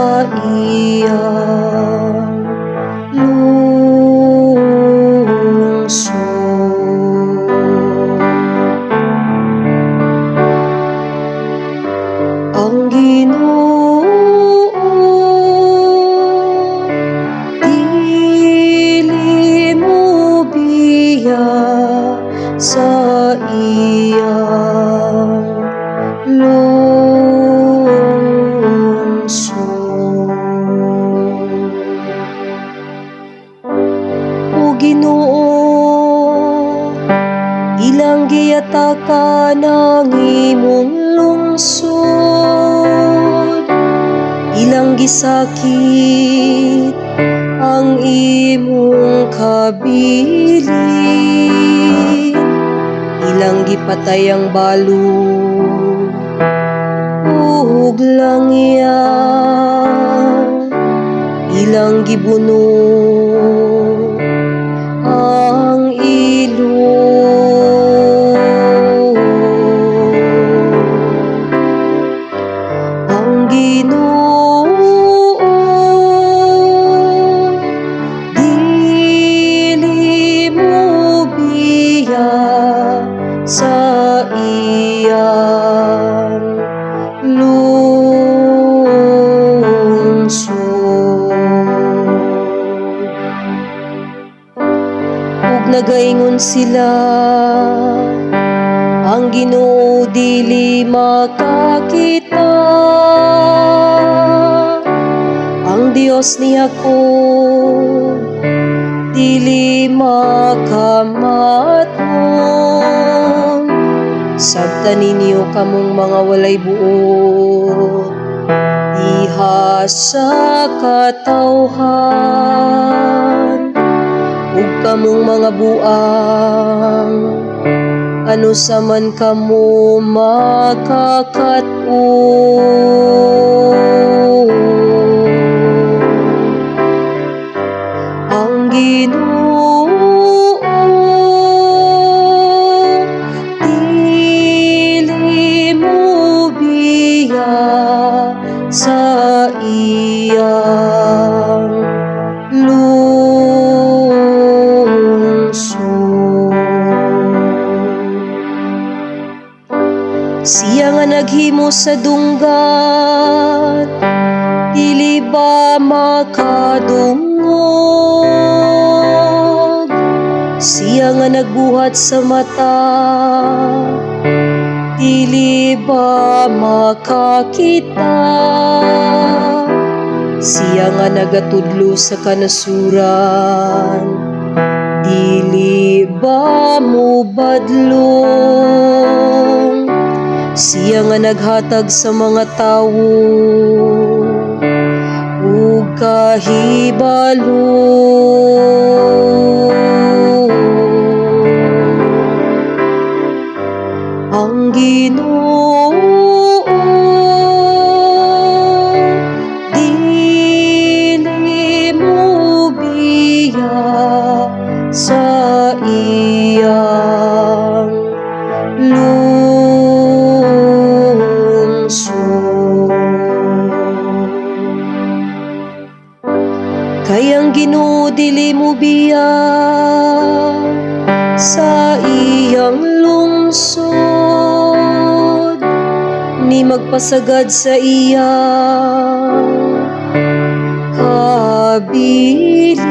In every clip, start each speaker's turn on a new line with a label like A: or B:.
A: sa iyang lungsod. Ang Ginoo dili mobiya sa iyang lungsod. O Ginoo, ilang giatakan ang imong lungsod, ilang gisakit ang imong kabilin, ilang gipatay ang balo ug langyaw, ilang gibuno ang ilo. Ang Ginoo dili mobiya sa iyang lungsod. Ug nagaingon sila, "Ang Ginoo dili makakita, ang Dios ni Jacob dili makamatngon." Sabta ninyo, kamong mga walay buot diha sa katawhan, ug kamong mga buang, ano sa man kamo makakaton? Ang Ginoo dili mobiya sa iyang lungsod. Siya nga naghimo sa dunggat, dili ba makadungog? Siya nga nagbuhat sa mata, dili ba makakita? Siya nga nagatudlo sa kanasuran, dili ba mobadlong? Siya nga naghatag sa mga tawo ug kahibalo. Ang Ginoo dili mobiya sa iyang lungsod. Kay ang Ginoo dili mobiya sa iyang lungsod, ni magpasagad sa iyang kabilin.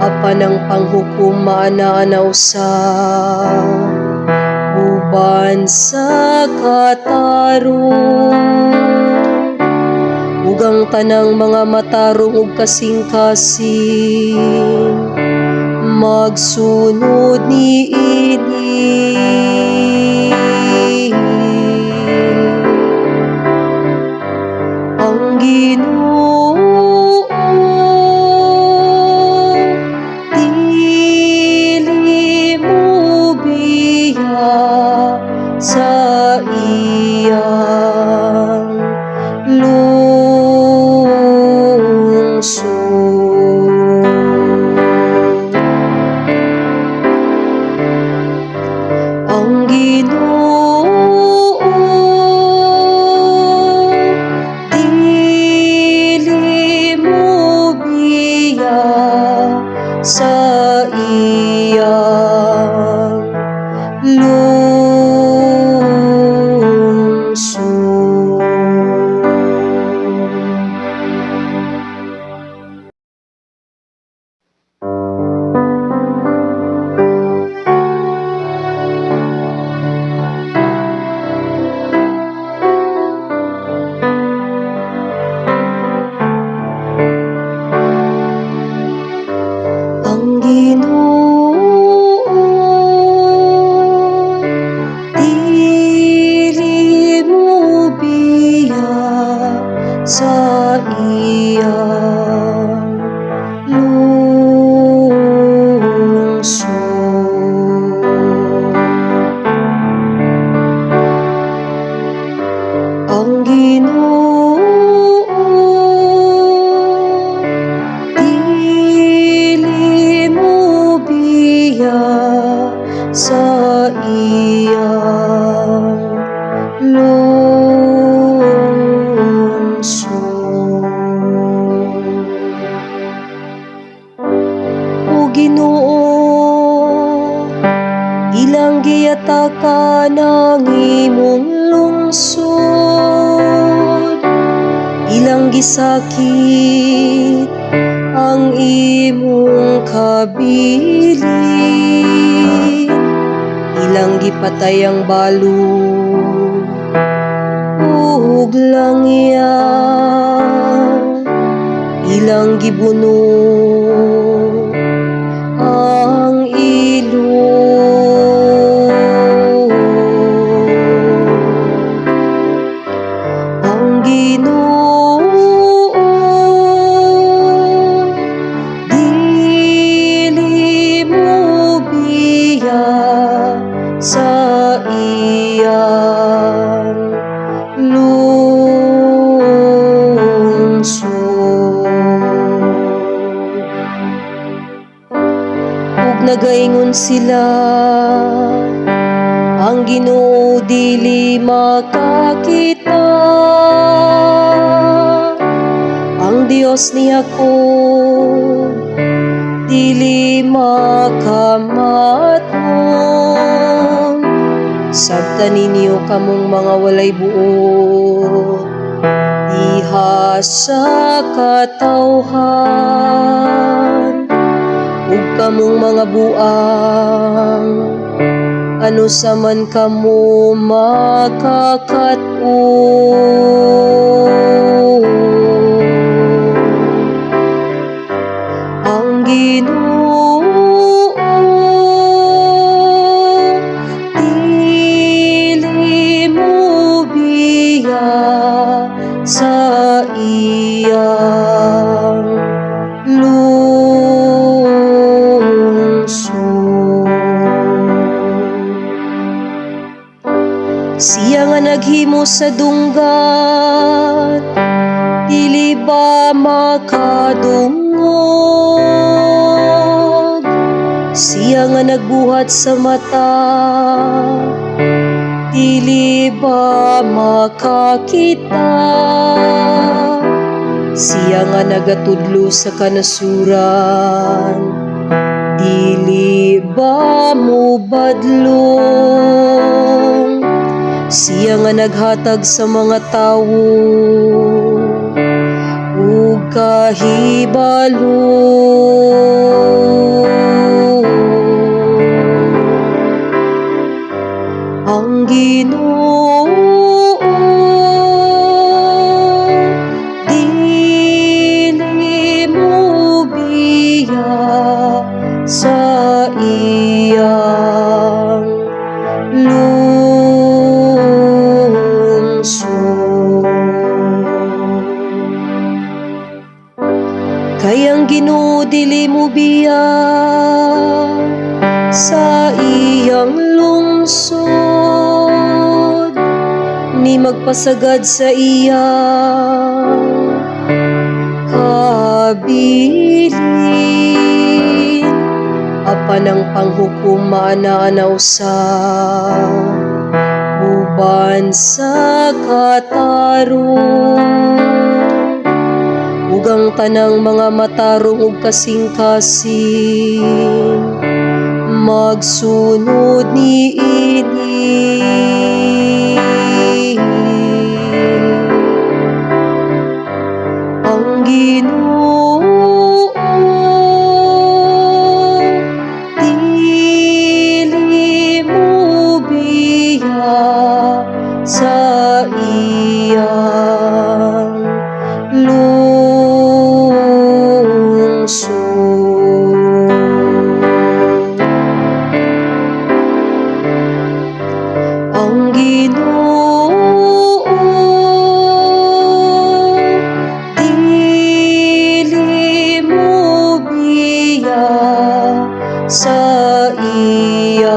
A: Apan ang panghukom maana-ana usab uban sa katarong, ug ang tanang mga matarong ug kasing-kasing magsunod niini. Ang Ginoo dili mobiya sa iyang lungsod. Ang Ginoo sa iyang lungsod. Ang Ginoo dili mobiya sa iyang lungsod. O Ginoo, ilang giatakan ang imong lungsod, ilang gisakit ang imong kabilin, ilang gipatay ang balo ug langyaw, ilang gibuno ang ilo. Ang Ginoo dili mobiya sa iyang lungsod. Ug nagaingon sila, "Ang Ginoo dili makakita, ang Dios ni Jacob dili makamatngon." Sabta ninyo, kamong mga walay buot diha sa katawhan, ug kamong mga buang, ano sa man kamo makakaton? Ang Ginoo dili mobiya sa iyang lungsod. Siya nga naghimo sa dunggat, dili ba makadungog? Siya nga nagbuhat sa mata, dili ba makakita? Siya nga nagatudlo sa kanasuran, dili ba mobadlong? Siya nga naghatag sa mga tawo ug kahibalo. Ang Ginoo dili mobiya sa iyang lungsod. Kay ang Ginoo dili mobiya sa iyang lungsod, ni magpasagad sa iyang kabilin. Apan ang panghukom maana-ana usab uban sa katarong, ug ang tanang mga matarong ug kasing-kasing magsunod niini. Ang Ginoo dili mobiya sa iyang lungsod. Ang Ginoo Sa iyang.